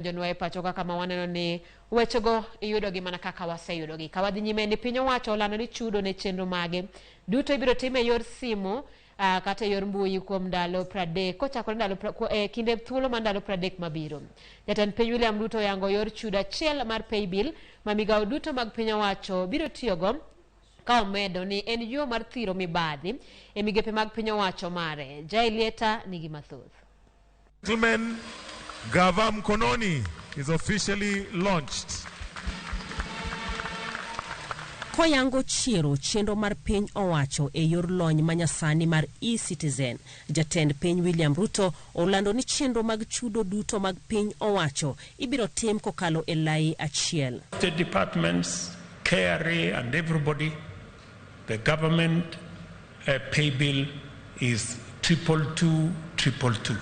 Jonwa e pacho kaka ma waneno ni wechego iyudogi mana kaka waseyudogi. Ka wadhi nyime ni piny owacho olando ni chudo ne chenro mage duto ibiro tim e yor simu kata e yor mbui kuom ndalo 30 kochakore ndalo e kinde thuolo mar ndalo 30 mabiro. Jatend piny William Ruto oyango yor chudo achiel mar paybill ma migawo duto mag piny owacho biro tiyogo ka omedo ni en yo mar thiro mibadhi e migepe mag piny owacho mare. Jailieta nigi mathoth. Gentlemen, Gava Mkononi is officially launched. Koyango chiero chenro mar piny owacho e yor lony manyasani mar eCitizen, jatend piny William Ruto olando ni chenro mag chudo duto mag piny owacho ibiro tim kokalo e lai achiel. State departments, KRA and everybody, the government pay bill is 222 222.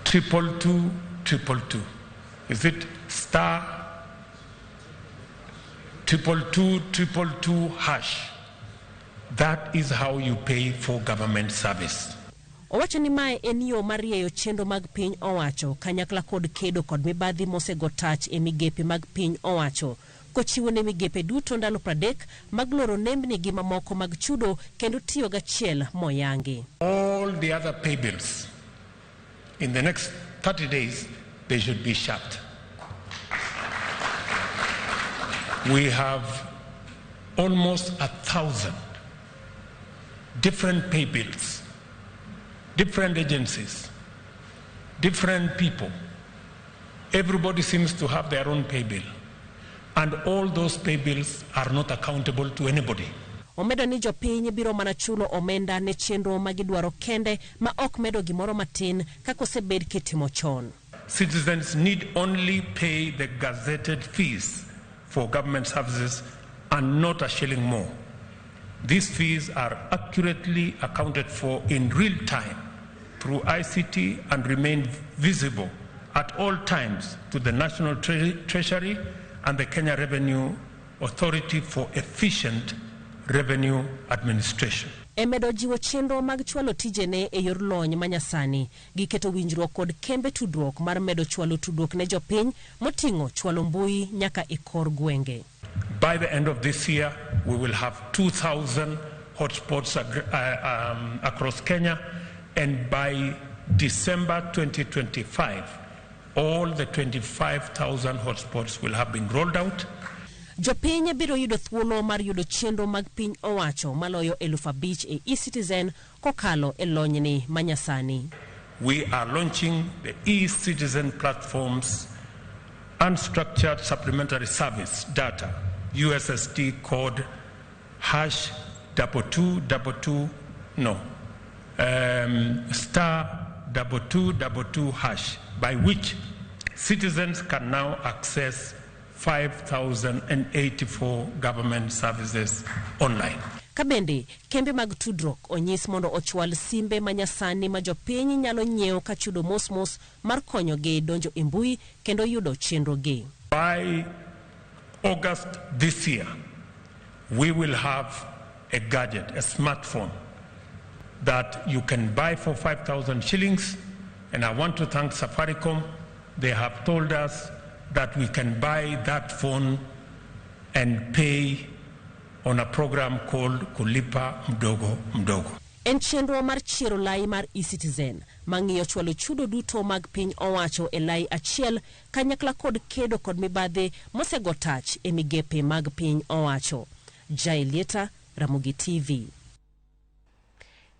222 222. Is it star 222 222 hash? That is how you pay for government service. Owacho ni mae en yo mar rieyo chenro mag piny owacho kanyakla kod kedo kod mibadhi mosego tach e migepe mag piny owacho. Kochiwo ne migepe duto ndalo 30 mag loro nembni gi mamoko mag chudo kendo tiyo gachiel moyangi. All the other pay bills, in the next 30 days, they should be shut. We have almost 1,000 different pay bills, different agencies, different people. Everybody seems to have their own pay bill. And all those pay bills are not accountable to anybody. Omedo ni jopiny biro mana chulo omenda ne chenro ma gidwaro kende ma ok medo gimoro matin kaka osebed kitimo chon. Citizens need only pay the gazetted fees for government services and not a shilling more. These fees are accurately accounted for in real time through ICT and remain visible at all times to the National Treasury and the Kenya Revenue Authority for efficient revenue administration. E medo jiwo chenro mag chwalo tijene e yor lony manyasani, giketo winjruok kod kembe tudruok mar medo chwalo tudruok ne jopiny moting'o chwalo mbui nyaka e kor gwenge. By the end of this year, we will have 2,000 hotspots across Kenya, and by December 2025, all the 25,000 hotspots will have been rolled out. Jopiny biro yudo thuolo mar yudo chenro mag piny owacho maloyo 5,000 e eCitizen kokalo e lonyni manyasani. We are launching the eCitizen platform's unstructured supplementary service data, USSD code hash 2222, no, star 2222 hash, by which citizens can now access 5,084 government services online. Kabende, kembe mag tudruok onyis mondo ochwal simbe manyasani ma jopiny nyalo nyiewo ka chudo mos mos mar konyogi donjo e mbui kendo yudo chenro gi. By August this year, we will have a gadget, a smartphone, that you can buy for 5,000 shillings. And I want to thank Safaricom. They have told us that we can buy that phone and pay on a program called Kulipa Mdogo Mdogo. En chenro mar chiero lai mar eCitizen mang'iyo chwalo chudo duto mag piny owacho e lai achiel kanyakla kod kedo kod mibadhi mosego tach e migepe mag piny owacho. Jaelieta, Ramogi TV.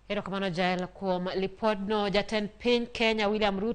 Erokamano Jael kuom lipodno. Jatend piny Kenya William Ruto